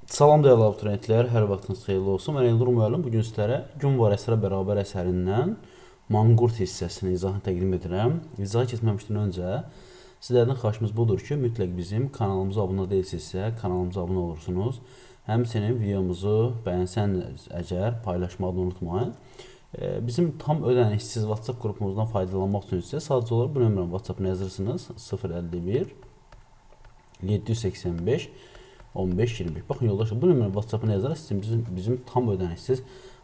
Salam dəyərli abituriyentlər, hər vaxtınız xeyirli olsun. Mən Elnur müəllim bu gün sizlərə Gün var əsrə bərabər əsərindən Manqurt hissəsinin izahını təqdim edirəm. İzaha keçməmişdən öncə sizlərdən xahişimiz budur ki, mütləq bizim kanalımıza abunə deyilsinizsə, kanalımıza abunə olursunuz. Həmçinin videomuzu bəyənsəniz əgər paylaşmağı da unutmayın. Bizim tam ödənişsiz WhatsApp qrupumuzdan faydalanmaq üçün isə sadəcə olaraq bu nömrəni WhatsApp-na yazırsınız: 051 785 15 25. Baxın yoldaşlar, bu nömrəni WhatsApp-na yazaraq siz bizim tam ödənişsiz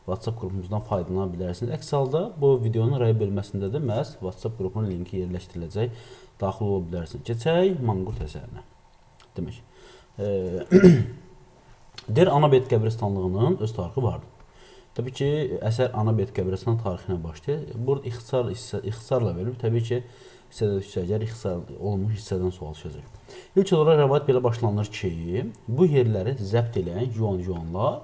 WhatsApp qrupumuzdan faydalana bilərsiniz. Əks halda bu videonun rəy bölməsində də məhz WhatsApp qrupunun linki yerləşdiriləcək. Daxil ola bilərsiniz. Keçək Manqurt əsərinə. Demək, deyir Anabet qəbristanlığının öz tarixi vardı. Təbii ki, əsər Anabet qəbristanı tarixinə başlayır. Burada ixtisar hissə, ixtisarla verilib. Təbii ki, hissədə düşsə, əgər ixtisar olunmuş hissədən sual düşəcək. İlk olaraq rəvayət belə başlanır ki, bu yerləri zəbt eləyən yuan-yuanlar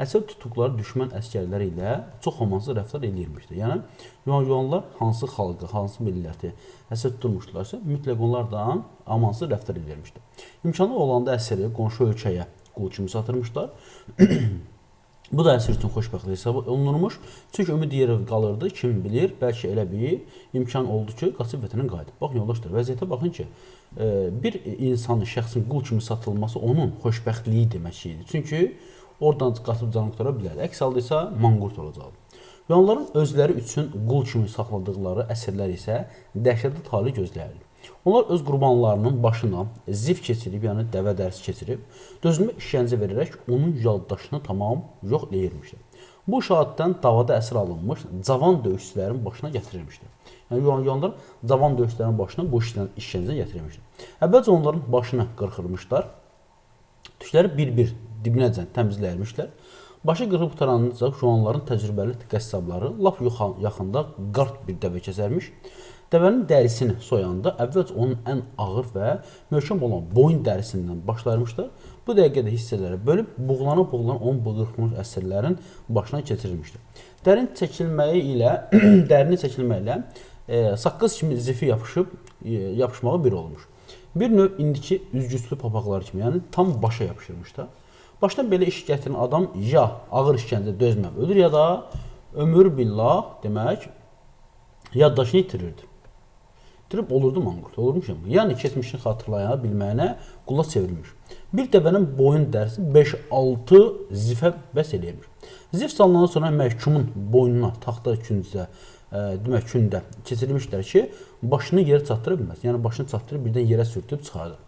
əsir tutduqları düşmən əsgərləri ilə çox amansız rəftar eləyirmişdi. Yəni, yuan-yuanlar hansı xalqı, hansı milləti əsir tutmuşdularsa, mütləq onlardan amansız rəftar eləyirmişdi. İmkanı olanda əsiri qonşu ölkəyə qul kimi satırmışlar. Bu da əsir üçün xoşbəxtlik hesab olunurmuş. Çünki ümid yerə qalırdı, kim bilir, bəlkə elə bir imkan oldu ki, qaçıb vətənə qayıdıb. Baxın yoldaşlar, vəziyyətə baxın ki, bir insanın, şəxsin qul kimi satılması onun xoşbəxtliyi demək idi. Çünki oradan qaçıb canı qurtara bilərdi. Əks halda isə manqurt olacaqdı. Və onların özləri üçün qul kimi saxladıqları əsirlər isə dəhşətli talih gözləyirdi. Onlar öz qurbanlarının başına zif keçirib, yəni dəvə dərsi keçirib, dözülmə işgəncə verərək onun yaddaşını tamam yox eləyirmişdi. Bu şahiddən davada əsir alınmış cavan döyüşçülərin başına gətirilmişdi. Yəni yuan-yuanlar cavan döyüşçülərin başına bu işgəncə gətirilmişdi. Əvvəlcə onların başını qırxırmışlar. Tükləri bir-bir dibinəcən təmizləyirmişlər. Başı qırxıb qurtaranca juanların təcrübəli qəssabları lap yaxında qart bir dəvə kəsərmiş. Dəvənin dərisini soyanda əvvəlcə onun ən ağır və möhkəm olan boyun dərisindən başlayırmışlar. Bu dəqiqədə hissələrə bölüb buğlana-buğlana onun qırxılmış əsirlərin başına keçirilmişdi. Dərin çəkilməyi ilə dərini çəkilməklə saqqız kimi zifi yapışmağı bir olmuş. Bir növ indiki üzgüçlü papaqlar kimi, yəni tam başa yapışırmış da. Başdan belə iş gətirən adam ya ağır işgəncə dözməb ölür, ya da ömür billah demək yaddaşını itirirdi. İtirib olurdu manqurt, olurmuş ya. Yəni keçmişini xatırlaya bilməyinə qula çevrilmiş. Bir dəvənin boyun dərisi 5-6 zifə bəs eləyirmiş. Zif salınandan sonra məhkumun boynuna taxta küncə, demək kündə keçirilmişlər ki, başını yerə çatdıra bilməz. Yəni başını çatdırıb birdən yerə sürtüb çıxardır.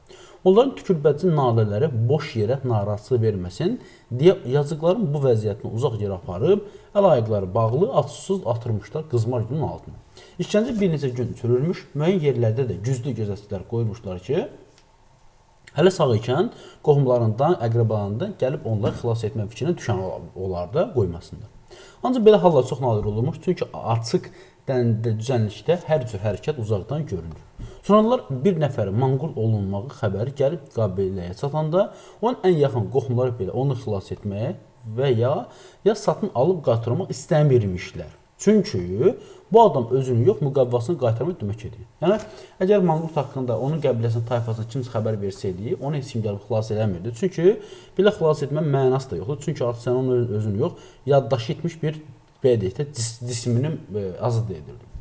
Onların tükürpədici nalələri boş yerə narazılıq verməsin deyə yazıqların bu vəziyyətini uzaq yerə aparıb, əl-ayaqları bağlı, atsız atırmışlar qızmar günün altına. İşgəncə bir neçə gün sürülmüş, müəyyən yerlərdə də güclü gözətçilər qoymuşlar ki, hələ sağ ikən qohumlarından, əqrəbalarından gəlib onları xilas etmə fikrinə düşən olar da qoymasınlar. Ancaq belə hallar çox nadir olurmuş, çünki açıq düzənlikdə hər cür hərəkət uzaqdan görünür. Sonralar bir nəfərin manqurt olunmağı xəbəri gəlib qabiləyə çatanda, onun ən yaxın qohumları belə onu xilas etməyə və ya satın alıb qaytarmaq istəmirmişlər. Çünki bu adam özünü yox, müqəvvasını qaytarmaq demək edir. Yəni, əgər manqurt haqqında onun qəbiləsinin, tayfasına kimsə xəbər versəydi, onu heç kim gəlib xilas eləmirdi. Çünki belə xilas etmə mənası da yoxdur. Çünki artıq sən onun özünü yox, yaddaşı itmiş bir, belə deyək də, cismini azad edirdi.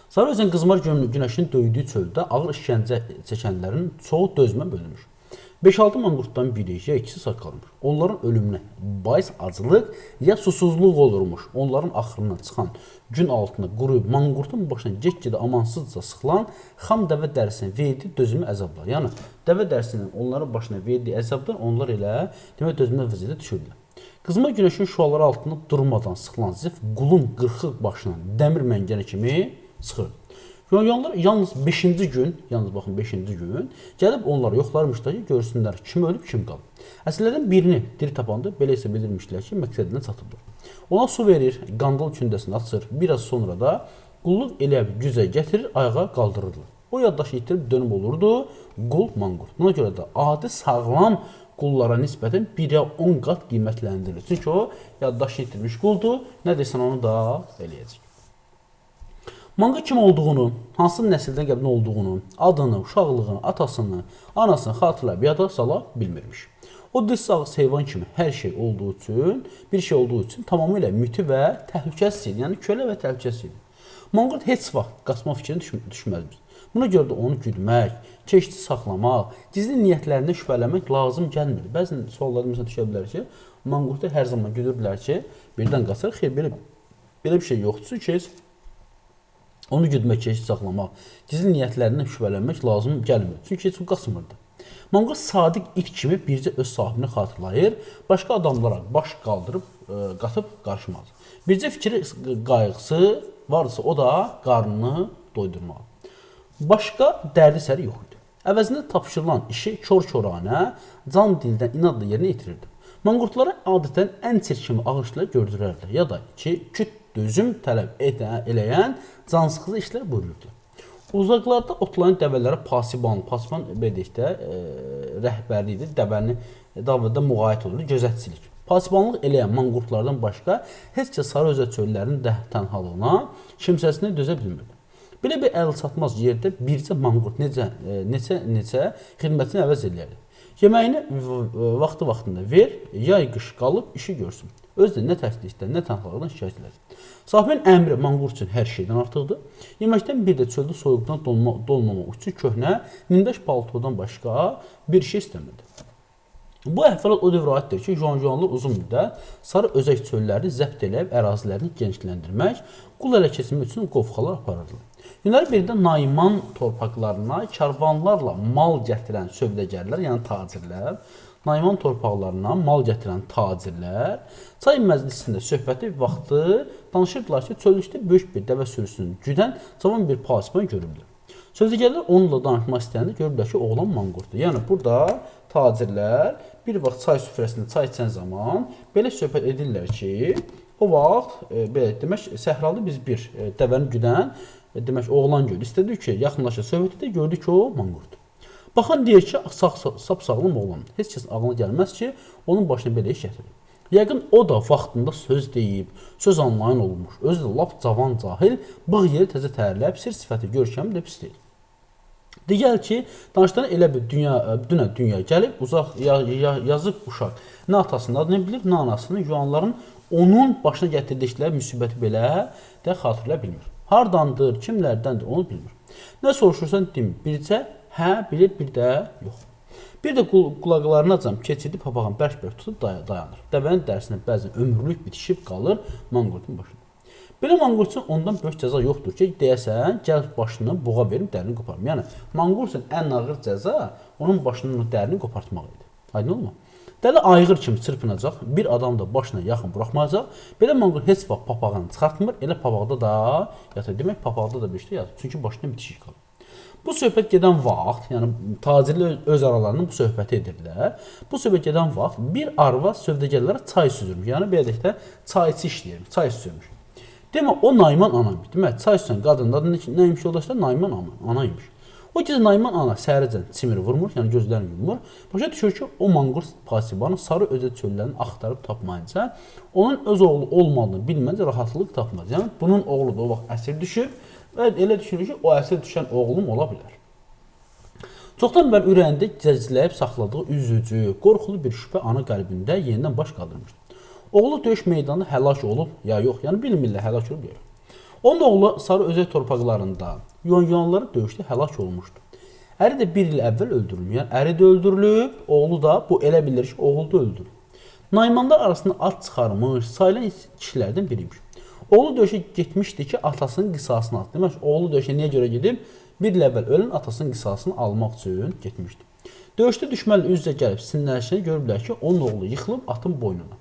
Sarı özən qızmar günəşin döydüyü çöldə ağır işgəncə çəkənlərin çoxu dözmə bölünmüş. 5-6 manqurtdan biri ya ikisi sağ qalmış. Onların ölümünə bais aclıq ya susuzluq olurmuş. Onların axırına çıxan gün altında quruyub manqurtun başına get-gedə amansızca sıxılan xam dəvə dərisinin verdiyi dözümlü əzablar. Yəni dəvə dərisinin onların başına verdiyi əzablar onlar elə demək dözümlü vəziyyətə düşürdülər. Qızma günəşin şüaları altında durmadan sıxılan zif qulun qırxıq başına dəmir məngənə kimi çıxırdı. Yuan-yuanlar yalnız 5-ci gün, yalnız baxın 5-ci gün gəlib onları yoxlarmışlar ki, görsünlər kim ölüb, kim qalıb. Əsirlərdən birini diri tapanda belə isə bildirmişdilər ki, məqsədinə çatıblar. Ona su verir, qandal kündəsini açır, biraz sonra da qulluq eləyib gücə gətirir, ayağa qaldırırdılar. O yaddaşı itirib dönüb olurdu, qul manqurt. Buna görə də adi sağlam qullara nisbətən 1-ə 10 qat qiymətləndirilir. Çünki o yaddaşı itirmiş quldur, nə desən onu da eləyəcək. Manqurt kim olduğunu, hansı nəsildən qəbul olduğunu, adını, uşaqlığını, atasını, anasını xatırlayıb yada sala bilmirmiş. O dilsiz ağız heyvan kimi hər şey olduğu üçün, bir şey olduğu üçün tamamilə müti və təhlükəsiz idi. Yəni kölə və təhlükəsiz idi. Manqurt heç vaxt qaçma fikrinə düşməzmiş. Buna görə də onu güdmək, çeşidi saxlamaq, gizli niyyətlərindən şübhələnmək lazım gəlmirdi. Bəzən suallarda məsələn düşə bilər ki, manqurtu hər zaman güdürdülər ki, birdən qaçar. Xeyr, belə bir şey yoxdur. Çünki heç onu güdmək, çeşidi saxlamaq, gizli niyyətlərindən şübhələnmək lazım gəlmir. Çünki heç o qaçmırdı. Manqurt sadiq it kimi bircə öz sahibini xatırlayır, başqa adamlara baş qaldırıb, qatıb qarışmaz. Bircə fikri, qayğısı varsa o da qarnını doydurmaq. Başqa dərdi səri yox idi. Əvəzində tapşırılan işi kor-koranə, can dildən inadla yerinə yetirirdi. Manqurtlara adətən ən çirkin və ağır işlər gördürərdilər, ya da ki, küt dözüm tələb eləyən cansıxıcı işlər buyururdu. Uzaqlarda otlayan dəvələrə pasiban, pasiban belə deyək də, rəhbərlikdir, dəvəni davada müğayət olurdu, gözətçilik. Pasibanlıq eləyən manqurtlardan başqa heç kəs Sarı Özək çöllərinin tənhalığına, kimsəsinə dözə bilmirdi. Belə bir əl çatmaz yerdə bircə manqurt neçə xidmətini əvəz eləyərdi. Yeməyini vaxtı-vaxtında ver, yay qış qalıb işi görsün. Özü də nə təklikdən, nə tənhalıqdan şikayət elədi. Sahibin əmri manqurt üçün hər şeydən artıqdır. Yeməkdən bir də çöldə soyuqdan donmamaq üçün köhnə, nimdaş paltodan başqa bir şey istəmirdi. Bu əhvalat o dövrə aiddir ki, Juan-Juanlar uzun müddət Sarı Özək çöllərini zəbt eləyib ərazilərini genişləndirmək, qul ələ keçirmək üçün qovxalar aparırdılar. Günlərin birində Nayman torpaqlarına karvanlarla mal gətirən sövdəgərlər, yəni tacirlər, Nayman torpaqlarına mal gətirən tacirlər çay məclisində söhbəti vaxtı danışırdılar ki, çöllükdə böyük bir dəvə sürüsünü güdən cavan bir pasiban görüldü. Sövdəgərlər onunla danışmaq istəyəndə görüblər ki, oğlan manqurtdur. Yəni burada tacirlər bir vaxt çay süfrəsində çay içən zaman belə söhbət edirlər ki, o vaxt belə demək səhralı biz bir dəvəni güdən demək oğlan gördük. İstədik ki, yaxınlaşır söhbət edir, gördük ki, o manqurtdur. Baxan deyir ki, sap-sağlam oğlan. Heç kəsin ağlına gəlməz ki, onun başına belə iş gətirir. Yəqin o da vaxtında söz deyib, söz anlayan olmuş. Özü də lap cavan cahil, bığ yeri təzə tərləyib, sir sifəti görkəmi də pis deyil. Digər ki, danışdıran elə bir dünya, dünə dünya gəlib, uzaq yazıq uşaq nə atasının adını bilir, nə anasını, yuanların onun başına gətirdikləri müsibəti belə də xatırlaya bilmir. Hardandır, kimlərdəndir onu bilmir. Nə soruşursan demir, bircə hə bilir, bir də yox. Bir də qulaqlarına cam keçirdi, papağın bərk-bərk tutub dayanır. Dəvənin dərisinə bəzən ömürlük bitişib qalır manqurtun başında. Belə manqurt üçün ondan böyük cəza yoxdur ki, deyəsən, gəl başını buğa verim, dərini qoparım. Yəni, manqurt üçün ən ağır cəza onun başının dərini qopartmaq idi. Aydın olma? Dəli ayğır kimi çırpınacaq, bir adam da başına yaxın buraxmayacaq. Belə manqurt heç vaxt papağını çıxartmır, elə papaqda da yatır. Demək, papaqda da bir şey yatır. Çünki başına bitişik qalır. Bu söhbət gedən vaxt, yəni tacirlər öz aralarında bu söhbəti edirlər. Bu söhbət gedən vaxt bir arvad sövdəgərlərə çay süzürmüş. Yəni, belə deyək də, çayçı işləyirmiş, çay süzürmüş. Demək, o Nayman anaymış. Demək, çay süzən qadının adı nəymiş yoldaşlar? Nayman anaymış. O gecə Nayman ana səhərəcən çimir vurmur, yəni gözlərini yumur. Başa düşür ki, o manqurt pasibanı Sarı Özək çöllərini axtarıb tapmayınca, onun öz oğlu olmadığını bilməncə rahatlıq tapmaz. Yəni, bunun oğlu da o vaxt əsir düşüb və elə düşünür ki, o əsir düşən oğlum ola bilər. Çoxdan bəri ürəyində cəzləyib saxladığı üzücü, qorxulu bir şübhə ana qəlbində yenidən baş qaldırmışdı. Oğlu döyüş meydanında həlak olub, ya yox, yəni bilmirlər həlak olub, ya yox. Onun oğlu Sarı Özək torpaqlarında Yuan-Yuanları döyüşdə həlak olmuşdu. Əri də bir il əvvəl öldürülmüş. Yəni əri də öldürülüb, oğlu da bu elə bilir ki, oğlu da öldürülüb. Naymanlar arasında ad çıxarmış, sayılan kişilərdən biriymiş. Oğlu döyüşə getmişdi ki, atasının qisasını aldı. Demək, oğlu döyüşə niyə görə gedib? Bir il əvvəl ölən atasının qisasını almaq üçün getmişdi. Döyüşdə düşmənlə üz-üzə gəlib sinirlənişini görüblər ki, onun oğlu yıxılıb atın boynuna.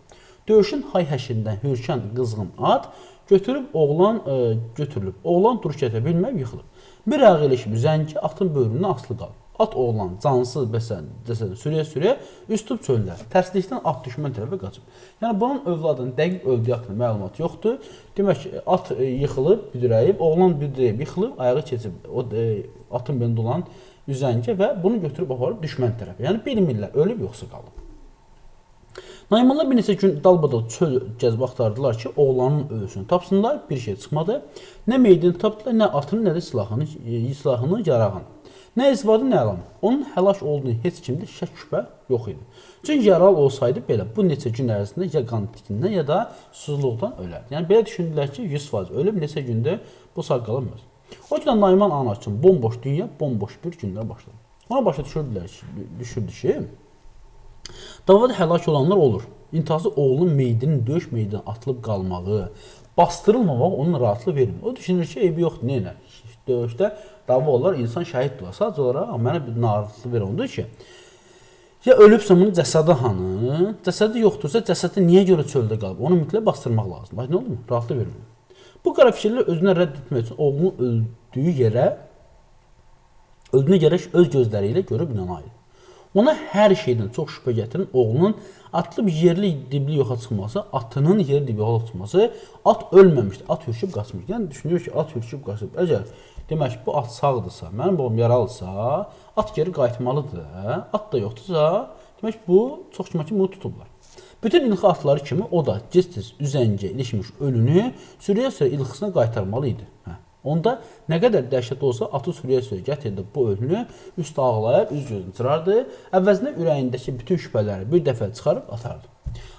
Döyüşün hay-həşirindən hürkən qızğın at götürüb oğlan götürülüb. Oğlan duruş gətirə bilməyib yıxılıb. Bir ayağı ilişib zəngi atın böyründən asılı qalıb. At oğlan cansız bəsən sürüyə-sürüyə üst tutub çöldə. Tərslikdən at düşmən tərəfə qaçıb. Yəni bunun övladının dəqiq öldüyü haqqında məlumat yoxdur. Demək ki, at yıxılıb, büdrəyib, oğlan büdrəyib, yıxılıb, ayağı keçib o atın belində olan üzəngə və bunu götürüb aparıb düşmən tərəfə. Yəni bilmirlər, ölüb yoxsa qalıb. Naymanlar bir neçə gün dalbadal çöl gəzib axtardılar ki, oğlanın ölüsünü tapsınlar, bir şey çıxmadı. Nə meyidini tapdılar, nə atını, nə də silahını, yarağını. Nə iz vardı, nə əlam. Onun həlak olduğunu heç kimdə şək şübhə yox idi. Çünki yaralı olsaydı belə bu neçə gün ərzində ya qan itkindən, ya da susuzluqdan ölərdi. Yəni belə düşündülər ki, 100% ölüb, neçə gündür bu sağ qalınmaz. O gündən Nayman ana üçün bomboş dünya, bomboş bir günlər başladı. Ona başa düşürdü ki, davada həlak olanlar olur. İntihası oğlunun meyidinin döyüş meyidinə atılıb qalmağı, bastırılmamağı onun rahatlıq vermir. O düşünür ki, eybi yoxdur, nə ilə? Döyüşdə dava olar, insan şəhid olar. Sadəcə olaraq mənə bir narahatlıq verən odur ki, ya ölübsə bunun cəsədi hanı? Cəsədi yoxdursa, cəsədi niyə görə çöldə qalıb? Onu mütləq bastırmaq lazımdır. Bax, nə oldu? Rahatlıq vermir. Bu qara fikirləri özünə rədd etmək üçün oğlunun öldüyü yerə, öldüyünə gərək öz gözləri ilə görüb inanaydı. Ona hər şeydən çox şübhə gətirən oğlunun atılıb yerli dibli yoxa çıxması, atının yerli dibli yoxa çıxması, at ölməmişdi, at hürküb qaçmış. Yəni düşünür ki, at hürküb qaçıb. Əgər demək bu at sağdırsa, mənim babam yaralısa, at geri qayıtmalıdır. At da yoxdursa, demək bu çox güman ki, bunu tutublar. Bütün ilxı atları kimi o da gec-tez üzəngə ilişmiş ölünü sürüyə-sürüyə ilxısına qaytarmalı idi. Hə. Onda nə qədər dəhşət olsa atı sürüyə-sürüyə gətirdi bu ölünü, üstü ağlayır, üz gözünü cırardı, əvəzinə ürəyindəki bütün şübhələri bir dəfə çıxarıb atardı.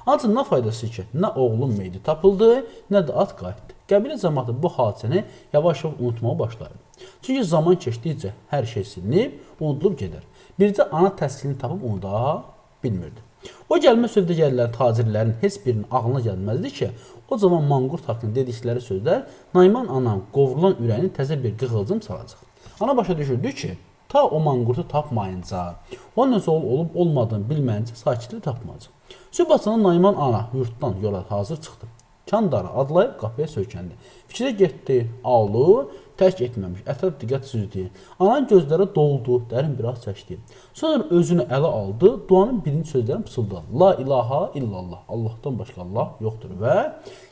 Ancaq nə faydası ki, nə oğlun meyidi tapıldı, nə də at qayıtdı. Qəbilə cəmaatı bu hadisəni yavaş-yavaş unutmağa başladı. Çünki zaman keçdikcə hər şey silinib, unudulub gedər. Bircə ana təskinini tapıb unuda bilmirdi. O gəlmə sövdəgərlərin, tacirlərin heç birinin ağlına gəlməzdi ki, o zaman manqurt haqqında dedikləri sözlər Nayman ananın qovrulan ürəyini təzə bir qığılcım salacaq. Ana başa düşürdü ki, ta o manqurtu tapmayınca, onun öz oğlu olub olmadığını bilməyincə sakitlik tapmayacaq. Sübh açanda Nayman ana yurtdan yola hazır çıxdı. Kandarı adlayıb qapıya söykəndi. Fikrə getdi, aulu tərk etməmiş, ətraf diqqət süzdü. Ananın gözləri doldu, dərin bir ah çəkdi. Sonra özünü ələ aldı, duanın birinci sözlərini pısıldadı. La ilaha illallah, Allahdan başqa Allah yoxdur və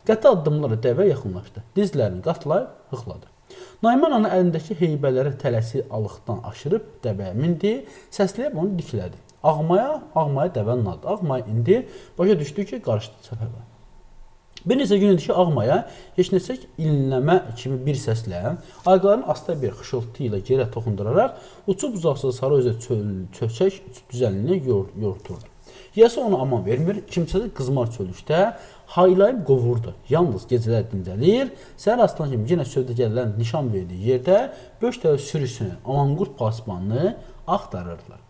qəti addımlarla dəvəyə yaxınlaşdı. Dizlərini qatlayıb hıxladı. Nayman ana əlindəki heybələri tələsi alıqdan aşırıb dəvəyə mindi, səsləyib onu diklədi. Ağmaya, ağmaya dəvənin adı. Ağmaya indi, başa düşdü ki, qarışdı səfərbə. Bir neçə gün idi ki, Ağmaya heç neçə inləmə kimi bir səslə ayaqlarını asta bir xışıltı ilə yerə toxunduraraq uçub uzaqsız sarı özə çöçək düzənliyini yorturdu. Yiyəsi ona aman vermir, kimsədə qızmar çölükdə haylayıb qovurdu. Yalnız gecələr dincəlir, səhər aslan kimi yenə sövdəgərlərin nişan verdiyi yerdə böyük dəvə sürüsünü, Amanqurt pasbanını axtarırdılar.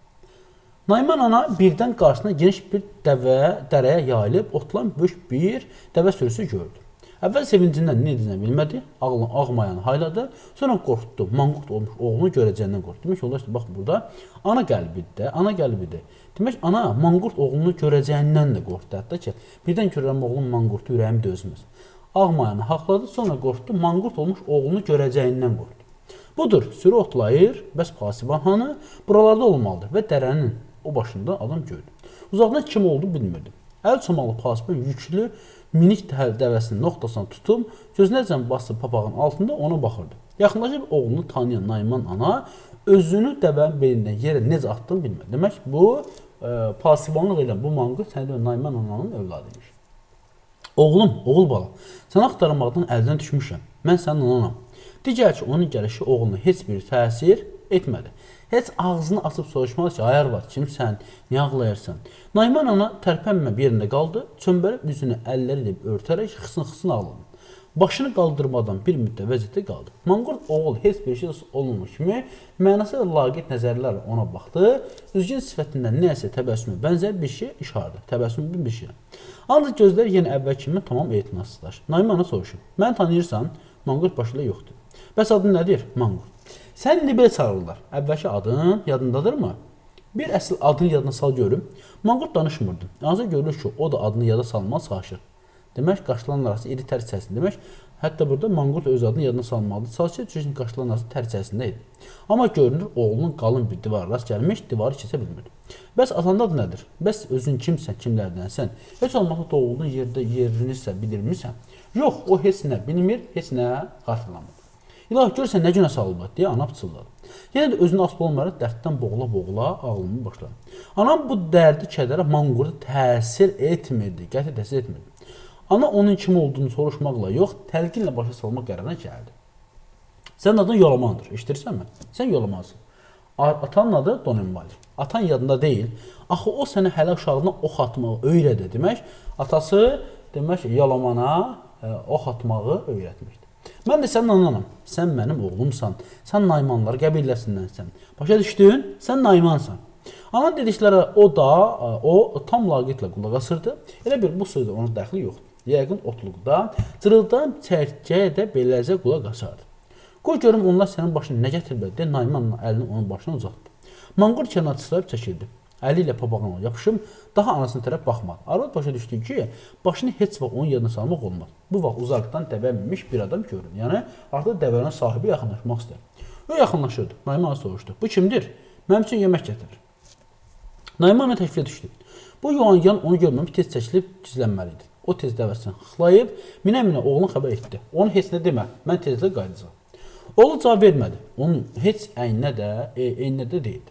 Nayman ana birdən qarşısına geniş bir dərəyə yayılıb otlan böyük bir dəvə sürüsü gördü. Əvvəl sevincindən nə edəcəyini bilmədi, ağmayanı hayladı, sonra qorxdu, manqurt olmuş oğlunu görəcəyindən qorxdu. Demək ki, bax burada ana qəlbidir də, ana qəlbidir. Demək, ana manqurt oğlunu görəcəyindən də qorxdu. Hətta ki, birdən görürəm oğlum manqurtu, ürəyim dözməz. Ağmayanı haqladı, sonra qorxdu, manqurt olmuş oğlunu görəcəyindən qorxdu. Budur, sürü otlayır, bəs pasiban hanı buralarda olmalıdır və dərənin o başında adam gördü. Uzaqdan kim oldu bilmirdi. Əl çomalı pasiban yüklü minik dəvəsinin noxtasını tutub, gözünəcən basıb papağın altında ona baxırdı. Yaxınlaşıb oğlunu tanıyan Nayman ana özünü dəvənin belindən yerə necə atdığını bilmədi. Demək, bu pasibanlıq edən bu manqurt sənə Nayman ananın övladı imiş. Oğlum, oğul bala, sən axtarmaqdan əldən düşmüşəm. Mən sənin ananam. Digər ki, onun gəlişi oğluna heç bir təsir etmədi. Heç ağzını açıb soruşmadı ki, ay arvad, kimsən, niyə ağlayırsan? Nayman ana tərpənmə bir yerində qaldı, çömbəlib üzünü əlləri ilə örtərək xısın-xısın ağladı. Başını qaldırmadan bir müddət vəziyyətdə qaldı. Manqurt oğul heç bir şey olmamış kimi mənası və laqeyd nəzərlərlə ona baxdı. Üzgün sifətindən nəyəsə təbəssümə bənzər bir şey işardı. Təbəssüm bir şey. Ancaq gözləri yenə əvvəl kimi tamam etinasızlaşdı. Nayman ana soruşur. Məni tanıyırsan? Manqurt başı ilə yoxdur. Bəs adın nədir? Manqurt. Sən indi belə çağırırlar. Əvvəlki adın yadındadırmı? Bir əsl adını yadına sal görüm. Manqurt danışmırdı. Ancaq görülür ki, o da adını yada salmağa çalışır. Demək, qaşların arası iri tər içərisində. Demək, hətta burada Manqurt öz adını yadına salmalıdır. Çalışır, çünki qaşların arası tər içərisində idi. Amma görünür, oğlunun qalın bir divara rast gəlmiş, divarı keçə bilmirdi. Bəs atanda adı nədir? Bəs özün kimsən, kimlərdənsən? Heç olmazsa doğulduğun yerdə yerinisə bilirmisən? Yox, o heç nə bilmir, heç nə xatırlamır. İlahi, görsən nə günə salıblar, deyə ana pıçıldadı. Yenə də özünü asılı olmayaraq dərddən boğula-boğula ağlamağa başladı. Anam bu dərdi kədərə manqurda təsir etmirdi, qəti təsir etmirdi. Ana onun kim olduğunu soruşmaqla yox, təlqinlə başa salmaq qərarına gəldi. Sənin adın Yolamandır, eşidirsənmi? Sən Yolamansan. Atanın adı Donenbaydır. Atan yadında deyil. Axı o sənə hələ uşaqlığından ox atmağı öyrədi. Demək, atası demək Yolamana ox atmağı öyrətmişdi. Mən də sənin ananam. Sən mənim oğlumsan. Sən Naymanlar qəbiləsindənsən. Başa düşdün? Sən Naymansan. Ana dediklərə o tam laqeydlə qulaq asırdı. Elə bir bu sözdə onun dəxli yoxdur. Yəqin otluqda cırıldan çərkəyə də beləcə qulaq asardı. Qoy görüm onlar sənin başına nə gətiriblər, deyə Nayman əlini onun başına uzatdı. Manqurt kənara sıçrayıb çəkildi. Əli ilə papağına yapışıb daha anasına tərəf baxmadı. Arvad başa düşdü ki, başını heç vaxt onun yadına salmaq olmaz. Bu vaxt uzaqdan dəvə minmiş bir adam göründü. Yəni artıq dəvənin sahibi yaxınlaşmaq istəyir. O yaxınlaşırdı. Nayman soruşdu. Bu kimdir? Mənim üçün yemək gətirir. Nayman ana təklifə düşdü. Bu Yuan onu görməmiş tez çəkilib gizlənməli idi. O tez dəvəsini xıxlayıb minə-minə oğluna xəbər etdi. Onu heç nə demə, mən tezliklə qayıdacağam. Oğlu cavab vermədi. Onun heç əyninə də, eyninə də deyildi.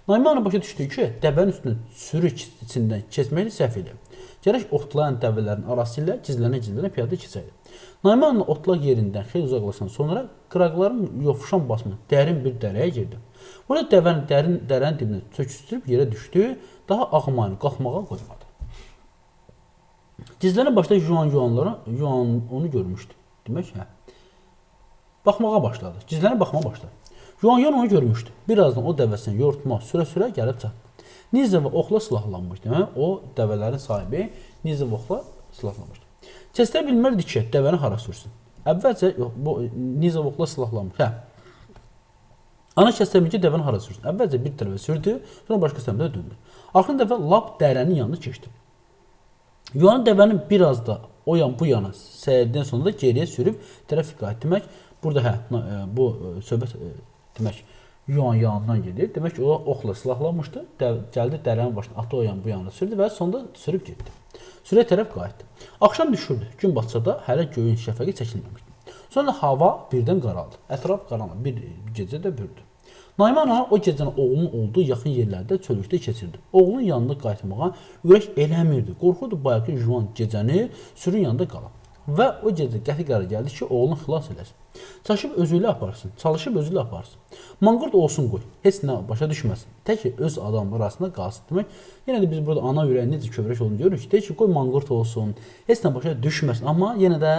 Nayman ana başa düşdü ki, dəvənin üstünə sürü içindən keçməklə səhv eləyib. Gərək otlayan dəvələrin arası ilə gizlənə-gizlənə piyada keçəydi. Nayman ana otlaq yerindən xeyli uzaqlaşan sonra qıraqların yovşan basma dərin bir dərəyə girdi. Burada dəvəni dərənin dibinə çöküstürüb yerə düşdü, daha ağmayını qalxmağa qoymadı. Gizlənə başda Yuan onu görmüşdü. Demək, hə. Baxmağa başladı. Gizlənə baxmağa başladı. Yuan onu görmüşdü. Birazdan o dəvəsini yortma sürə-sürə gəlib çatdı. Nizə və oxla silahlanmışdı. Demək, o dəvələrin sahibi nizə və oxla silahlanmışdı. Kəstirə bilmirdi ki, dəvəni hara sürsün. Əvvəlcə yox, bu nizə və oxla silahlanmış. Hə. Ana kəstirə bilmirdi ki, dəvəni hara sürsün. Əvvəlcə bir tərəfə sürdü, sonra başqa səmtə döndü. Axırıncı dəfə lap dərənin yanına keçdi. Yuan dəvənin biraz da o yan bu yana səyirdən sonra da geriyə sürüb tərəf qayıtdı. Demək, burada hə, bu söhbət demək, Yuan yanından gedir. Demək, o oxla silahlanmışdı. Gəldi dərənin başına, atı o yan bu yana sürdü və sonda sürüb getdi. Sürüyə tərəf qayıtdı. Axşam düşürdü. Gün batsa da hələ göyün şəfəqi çəkilməmişdi. Sonra hava birdən qaraldı. Ətraf qaranlıq bir gecə də bürüdü. Nayman ana o gecəni oğlunun olduğu yaxın yerlərdə çöllükdə keçirdi. Oğlunun yanında qayıtmağa ürək eləmirdi. Qorxurdu bayaqı Juan gecəni sürün yanında qala. Və o gecə qəti qərar gəldi ki, oğlunu xilas eləsin. Çaşıb özü ilə aparsın, çalışıb özü ilə aparsın. Manqurt olsun qoy, heç nə başa düşməsin. Tək ki, öz adamı arasında qalsın. Demək, yenə də biz burada ana ürəyi necə kövrək olduğunu görürük ki, deyir ki, qoy manqurt olsun, heç nə başa düşməsin, amma yenə də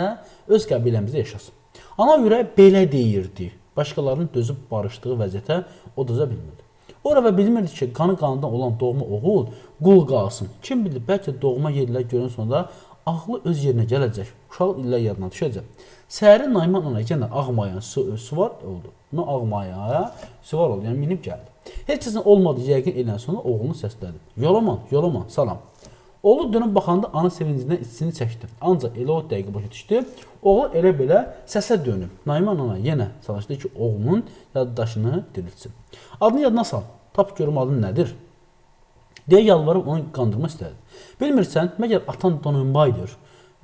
öz qəbiləmizdə yaşasın. Ana ürəyi belə deyirdi. Başqalarının dözüb barışdığı vəziyyətə o dözə bilmirdi. Ora və bilmirdi ki, qanı qanından olan doğma oğul qul qalsın. Kim bilir, bəlkə doğma yerlər görən sonra ağlı öz yerinə gələcək, uşaq illər yadına düşəcək. Səhərin Nayman ana yenə ağmayan suvar oldu. Ağmaya suvar oldu, yəni minib gəldi. Heç kəsin olmadığı yəqin elən sonra oğlunu səslədi. Yolaman, Yolaman, salam. Oğlu dönüb baxanda ana sevincindən içini çəkdi. Ancaq elə o dəqiqə başa düşdü. Oğlu elə belə səsə dönüb. Nayman ana yenə çalışdı ki, oğlunun yaddaşını diriltsin. Adını yadına sal, tap görüm adın nədir? Deyə yalvarıb onu qandırmaq istədi. Bilmirsən, məgər atan Donenbaydır.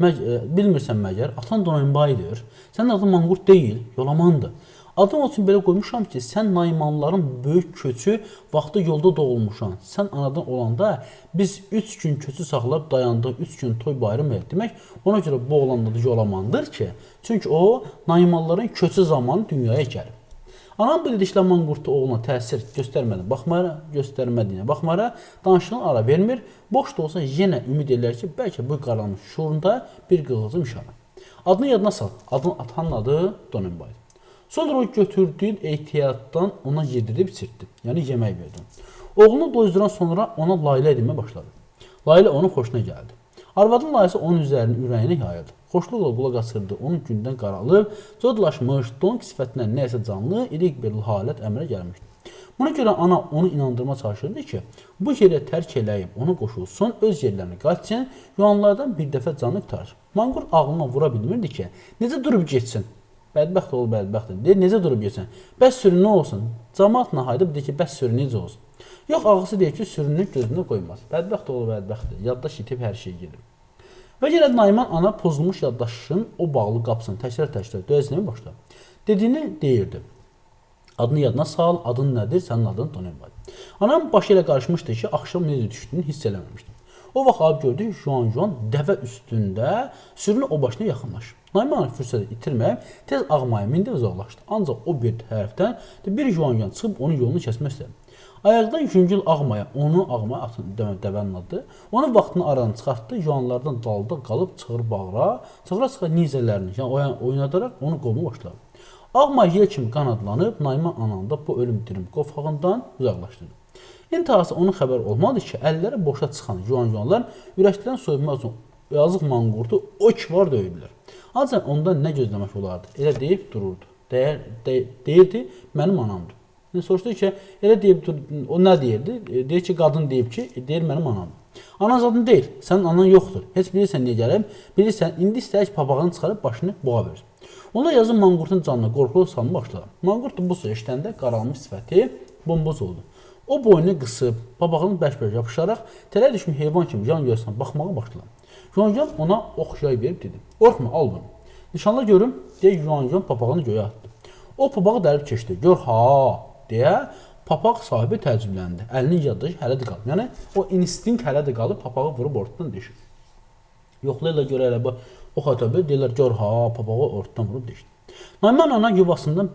Bilmirsən məgər atan Donenbaydır. Sənin adın Manqurt deyil, Yolamandır. Adın olsun belə qoymuşam ki, sən Naymanların böyük köçü vaxtı yolda doğulmuşan. Sən anadan olanda biz 3 gün köçü saxlayıb dayandıq, 3 gün toy bayram etdik. Demək, ona görə bu oğlanın adı Yolamandır ki, çünki o Naymanların köçü zamanı dünyaya gəlib. Anam bu dediklə Manqurtu oğluna təsir göstərmədiyinə baxmayaraq danışığına ara vermir. Boş da olsa yenə ümid eləyir ki, bəlkə bu qaranlıq şuurunda bir qığılcım işarə. Adını yadına sal. Adın atanın adı Donenbaydır. Sonra o götürdüyün ehtiyatdan ona yedirib içirtdi. Yəni yemək verdi. Oğlunu doyuzduran sonra ona layla deməyə başladı. Layla onun xoşuna gəldi. Arvadın layası onun üzərinin ürəyinə yayıldı. Xoşluqla qulaq asırdı. Onun gündən qaralıb, codlaşmış, don sifətinə nəsə canlı, irik bir halət əmrə gəlmişdi. Buna görə ana onu inandırma çalışırdı ki, bu yerə tərk eləyib ona qoşulsun, öz yerlərinə qaçsın, yuanlardan bir dəfə canı qurtarır. Manqurt ağlına vura bilmirdi ki, necə durub getsin? Bədbəxt oğlu bədbəxtdir. Deyir, necə durub getsin? Bəs sürü nə olsun? Camaatla hayda deyir ki, bəs sürü necə olsun? Yox, ağası deyir ki, sürünün gözünə qoymaz. Bədbəxt oğlu bədbəxtdir. Yaddaş itib hər şey gedir. Və yenə Naiman ana pozulmuş yaddaşın o bağlı qapısını təkrar-təkrar döyəcləməyə başladı. Dediyini deyirdi. Adını yadına sal, adın nədir, sənin adın Donenbay. Anam başı elə qarışmışdı ki, axşam necə düşdüyünü hiss eləməmişdi. O vaxt alıb gördü ki, Juan dəvə üstündə sürünün o başına yaxınlaşır. Naiman ana fürsəti itirməyib, tez ağmaya mindi və uzaqlaşdı. Ancaq o bir tərəfdən bir Juan çıxıb onun yolunu kəsmək istədi. Ayaqda yüngül ağmaya, onu ağmaya atın, dəvənin adı. Onun vaxtını aradan çıxartdı, juanlardan dalda qalıb çığır bağıra, çıxıra-çıxa nizələrini yəni oynadaraq onu qovmağa başladı. Ağma yel kimi qanadlanıb Naiman ananı da bu ölüm dirim qovağından uzaqlaşdırdı. İntihası onun xəbəri olmadı ki, əlləri boşa çıxan juanlar ürəkdən soyunmaq üçün yazıq manqurtu o ki var döyüblər. Ancaq ondan nə gözləmək olardı? Elə deyib dururdu. Deyirdi, mənim anamdır. İndi soruşdu ki, elə deyib, o nə deyirdi? Deyir ki, qadın deyib ki, deyir mənim anamdır. Anan zadın deyil, sənin anan yoxdur. Heç bilirsən niyə gəlib? Bilirsən, indi istəyir ki, papağını çıxarıb başını boğa verir. Onlar yazın manqurtun canına qorxulu salmağa başladı. Manqurt da bu sözü eşidəndə qaralmış sifəti bomboz oldu. O boynunu qısıb, papağını bərk-bərk yapışaraq tələ düşmüş heyvan kimi yan yörəsinə baxmağa başladı. Juan ona ox yay verib dedi: "Qorxma, al bunu. Nişanla görüm", deyə Juan papağını göyə atdı. O papağı dərib keçdi. "Gör ha", deyə papaq sahibi təəccübləndi. Əlinin yaddaşı hələ də qalıb. Yəni o instinkt hələ də qalıb, papağı vurub ortadan deşir. Yoxlayırlar görə elə bu ox ata bilir, deyirlər gör ha, papağı ortadan vurub deşdi. Naiman ana yuvasından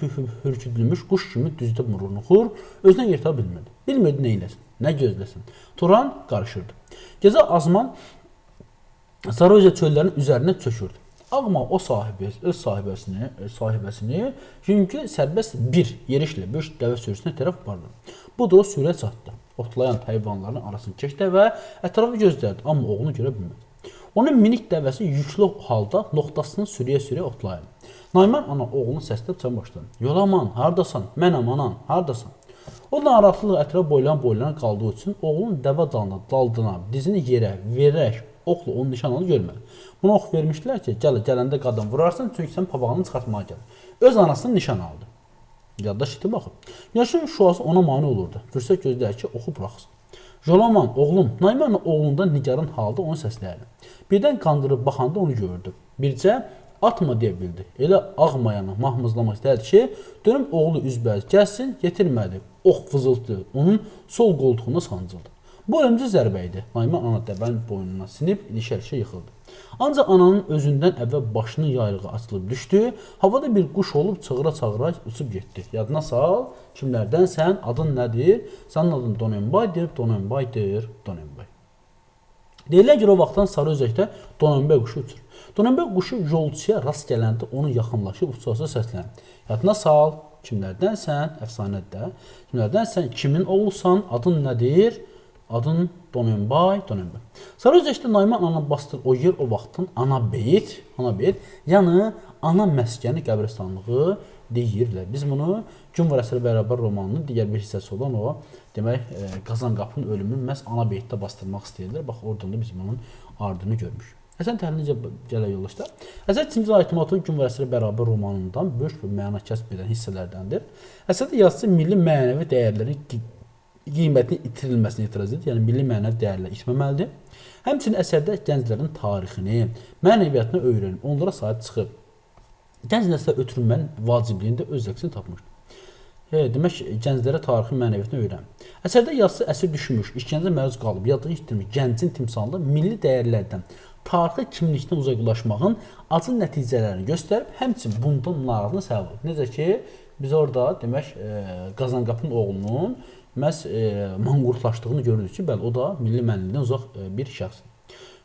hürküdülmüş quş kimi düzdə murnuxur, özünə yer tapa bilmirdi. Bilmirdi nə eləsin, nə gözləsin. Turan qarışırdı. Gecə azman Sarıözə çöllərin üzərinə çökürdü. Ağma o sahibi, öz sahibəsini çünki sərbəst bir yerişlə böyük dəvə sürüsünə tərəf apardı. Bu da o sürüyə çatdı. Otlayan heyvanların arasını keçdi və ətrafı gözlədi, amma oğlunu görə bilmədi. Onun minik dəvəsi yüklü halda noxtasını sürüyə-sürüyə otlayırdı. Naiman ana oğlunu səsləyib çən başladı. "Yolaman, hardasan? Mənəm anan, hardasan?" O narahatlıq ətraf boylan-boylana qaldığı üçün oğlunun dəvə dalına daldına dizini yerə verərək oxla onu nişan alıb görmədi. Buna ox vermişdilər ki, gəl, gələndə qadın vurarsan, çünki sən papağını çıxartmağa gəl. Öz anasını nişan aldı. Yaddaş iti baxıb. Günəşin şüası ona mane olurdu. Fürsət gözləyir ki, oxu buraxsın. "Jolaman, oğlum", Naiman oğlundan nigaran halda onu səsləyirdi. Birdən qandırıb baxanda onu gördü. Bircə atma deyə bildi. Elə ağmayanı mahmızlamaq istəyirdi ki, dönüb oğlu üzbəüz gəlsin, yetirmədi. Ox fızıltı onun sol qoltuğuna sancıldı. Bu ölümcül zərbə idi. Naiman ana dəvənin boynuna sinib ilişə-ilişə yıxıldı. Ancaq ananın özündən əvvəl başının yaylığı açılıb düşdü. Havada bir quş olub çığıra-çağıra uçub getdi. Yadına sal, kimlərdənsən, adın nədir? Sənin adın Donenbaydır, Donenbaydır, Donenbay. Deyirlər ki, o vaxtdan Sarıözəkdə Donenbay quşu uçur. Donenbay quşu yolçuya rast gələndə onu yaxınlaşıb uçası səslənir. Yadına sal, kimlərdənsən, əfsanədə, kimlərdənsən, kimin oğlusan, adın nədir? Adın Donenbay, Donenbay. Sarıözəkdə Naiman ana bastır o yer o vaxtın ana beyit, yəni ana məskəni qəbristanlığı deyirlər. Biz bunu Gün var əsər bərabər romanının digər bir hissəsi olan o, demək, Qazanqapının ölümünü məhz ana beyitdə bastırmaq istəyirlər. Bax, oradan da biz bunun ardını görmüşük. Əsər təhlili necə gələ yoldaşlar? Əsər Çingiz Aytmatovun Gün var əsər bərabər romanından böyük bir məna kəsb edən hissələrdəndir. Əsərdə yazıcı milli mənəvi dəyərlərin qiymətinin itirilməsinə etiraz edir. Yəni milli mənəvi dəyərlər itməməlidir. Həmçinin əsərdə gənclərin tarixini, mənəviyyatını öyrənib, onlara sahib çıxıb gənc nəslə ötürülmənin vacibliyini də öz əksini tapmışdır. Demək, gənclərə tarixi mənəviyyatını öyrənib. Əsərdə yazıcı əsir düşmüş, işgəncə məruz qalıb, yadını itirmiş gəncin timsalında milli dəyərlərdən, tarixi kimlikdən uzaqlaşmağın acı nəticələrini göstərib, həmçinin bundan narahatlığına səbəb olub. Necə ki, biz orada, demək, Qazanqapının oğlunun məhz manqurtlaşdığını görürük ki, bəli, o da milli mənlikdən uzaq bir şəxsdir.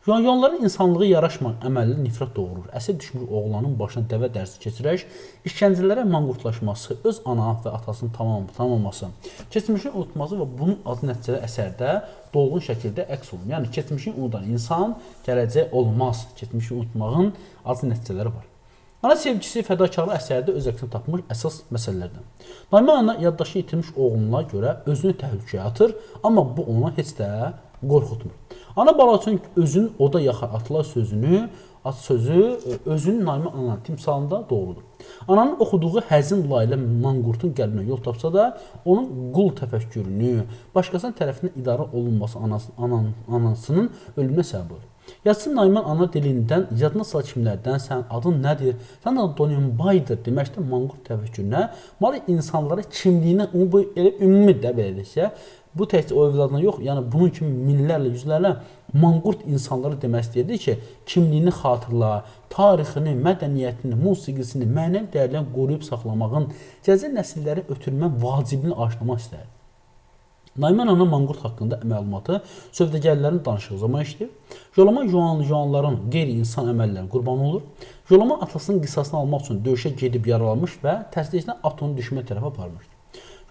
Juanların insanlığı yaraşmayan əməlli nifrət doğurur. Əsir düşmüş oğlanın başına dəvə dərsi keçirək, işgəncələrə manqurtlaşması, öz ana və atasının tanımaması, keçmişini unutması və bunun acı nəticələri əsərdə dolğun şəkildə əks olunur. Yəni, keçmişini unudan insan gələcək olmaz. Keçmişi unutmağın acı nəticələri var. Ana sevgisi, fədakarlığı əsərdə öz əksini tapmış əsas məsələlərdən. Naiman ana yaddaşı itirmiş oğluna görə özünü təhlükəyə atır, amma bu ona heç də qorxutmur. Ana bala üçün özünün oda yaxar atılar sözü özünün Naiman ananın timsalında doğrudur. Ananın oxuduğu həzin layla manqurtun qəlbinə yol tapsa da, onun qul təfəkkürünü, başqasının tərəfindən idarə olunması anasının ölümünə səbəb olur. Yazıçı Nayman ana dilindən yadına sal kimlərdənsən, adın nədir, sən də Donenbaydır deməkdə manqurt təfəkkürünə, malik insanlara kimliyinə, bu elə ümumi də belə deyək, bu təkcə o övladına yox, yəni bunun kimi minlərlə, yüzlərlə manqurt insanlara demək istəyirdi ki, kimliyini xatırla, tarixini, mədəniyyətini, musiqisini, mənəvi dəyərlərini qoruyub saxlamağın, gələcək nəsilləri ötürmə vacibliyini aşılamaq istəyirdi. Nayman ana manqurt haqqında məlumatı sövdəgərlərin danışığı zaman eşitdi. Jolaman juanların qeyri-insan əməllərinin qurbanı olur. Jolaman atasının qisasını almaq üçün döyüşə gedib yaralanmış və təsdiqlə at onu düşmən tərəfə aparmışdı.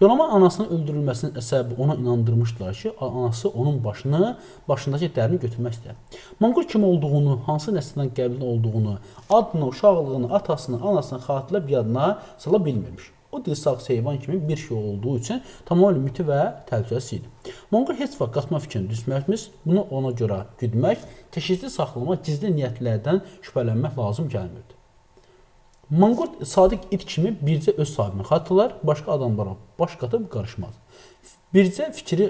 Jolaman anasının öldürülməsinin səbəbi ona inandırmışdılar ki, anası onun başındakı dərini götürmək istəyir. Manqurt kim olduğunu, hansı nəsildən qəbildən olduğunu, adını, uşaqlığını, atasını, anasını xatırlayıb yadına sala bilmirmiş. O dilsağ heyvan kimi bir şey olduğu üçün tamamilə müti və təhlükəsiz idi. Manqurt heç vaxt qaçma fikrini düşməmiş, bunu ona görə güdmək, təşhisli saxlamaq, gizli niyyətlərdən şübhələnmək lazım gəlmirdi. Manqurt sadiq it kimi bircə öz sahibini xatırlar, başqa adamlara baş qatıb qarışmaz. Bircə fikri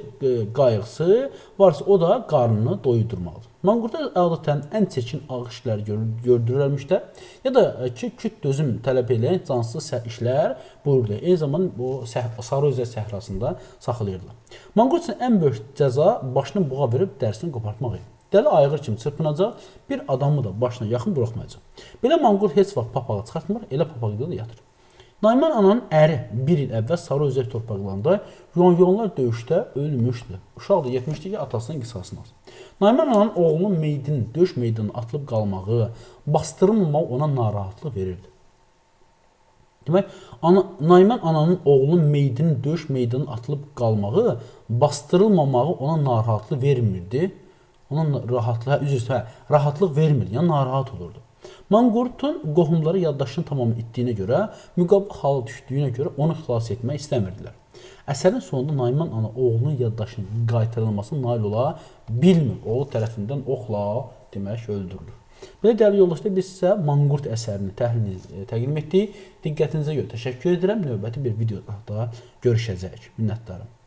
qayğısı varsa o da qarnını doyudurmalıdır. Manqurta adətən ən çirkin ağır işlər gördürərmiş də, ya da ki, küt dözüm tələb eləyən cansız işlər buyurdu. Eyni zamanda bu Sarı Özək səhrasında saxlayırdılar. Manqurt üçün ən böyük cəza başını buğa verib dərisini qopartmaq idi. Dəli ayğır kimi çırpınacaq, bir adamı da başına yaxın buraxmayacaq. Belə manqurt heç vaxt papağı çıxartmır, elə papaqda da yatır. Nayman ananın əri bir il əvvəl Sarı Özək torpaqlarında yonlar döyüşdə ölmüşdü. Uşaq da yetmişdi ki, atasının qisasını alsın. Nayman ananın oğlunun meydinin döyüş meydanına atılıb qalmağı, bastırılmamaq ona narahatlıq verirdi. Demək, Nayman ananın oğlunun meydinin döyüş meydanına atılıb qalmağı, bastırılmamağı ona narahatlıq vermirdi. Ona rahatlıq, rahatlıq vermir, yəni narahat olurdu. Manqurtun qohumları yaddaşını tamamı itdiyinə görə, müqavva hala düşdüyünə görə onu xilas etmək istəmirdilər. Əsərin sonunda Nayman ana oğlunun yaddaşının qaytarılmasına nail ola bilmir. Oğlu tərəfindən oxla demək öldürülür. Belə dəyərli yoldaşlar, biz sizə Manqurt əsərini təhlilini təqdim etdik. Diqqətinizə görə təşəkkür edirəm. Növbəti bir videoda görüşəcəyik. Minnətdarım.